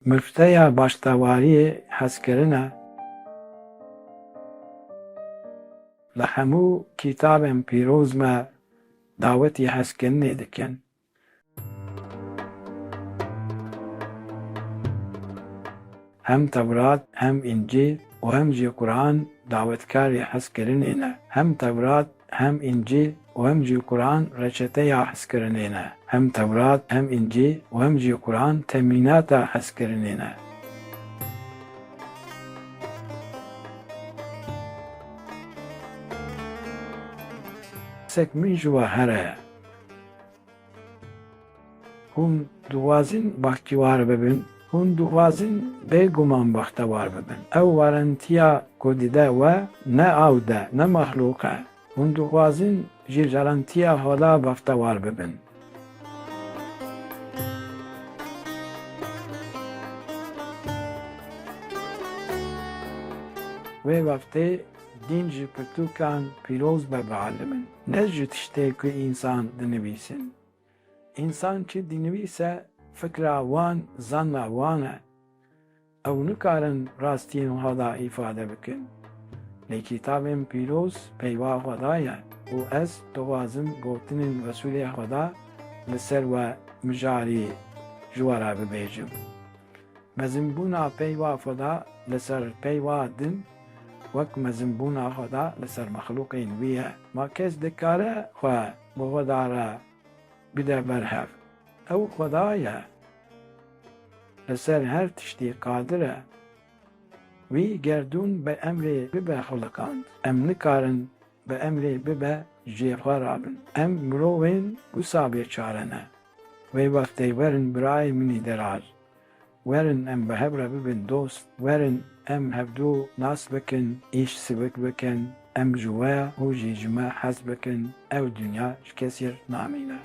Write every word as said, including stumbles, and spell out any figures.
Mifteya baştewariyê hezkirin e. Li hemû kitabên pîroz me dawetî hezkirinê dikin. Hem Tewrat, hem Încîl û hem jî Quran dawetkarê hezkirinê ne. Hem Tewrat, hem Încîl û hem jî Quran reçeteya hezkirinê ne. Hem Tewrat, hem Încîl û hem jî Quran temînata hezkirinê ne. Sek min ji we here. Hûn dixwazin baxtewar bibin? Hûn dixwazin bêguman baxtewar bibin. Ew warantiya ku dide we ne ew de, ne mexlûq e. Hûn dixwazin ji garantiya Xweda baxtewar bibin. Wê wextê dîn ji pirtûkan pîroz be bialimin, ne ji tiştê ku însan dinivîsin. Însan çi dinivîse, fikra wan, zanna wan e. Ew nikarin rastiyên Xweda îfade bikin. Lê kitabên pîroz peyva Xweda ye û ez dixwazim gotinên Resûlê Xweda li ser we mijarî ji we re bibêjim. Mezinbûna peyva Xweda li ser peyva din wek mezinbûna Xweda li ser mexlûqên wî ye. Ma kes dikare xwe bi Xweda re bide ber hev? Ew Xweda ye. Li ser her tiştî qadir e. Wî gerdûn bi emrê bibe xuliqand. Em nikarin bi emrê bibe jê xwe rabin. Em mirovên wisa bêçare ne. Wê wextê werin birayê min î delal. Werin em bi hev re bibin dost. Werin em hevdû nas bikin, îş sivik bikin. Em ji we û jî ji me hez bikin. Ew dinya ji kesî namîne.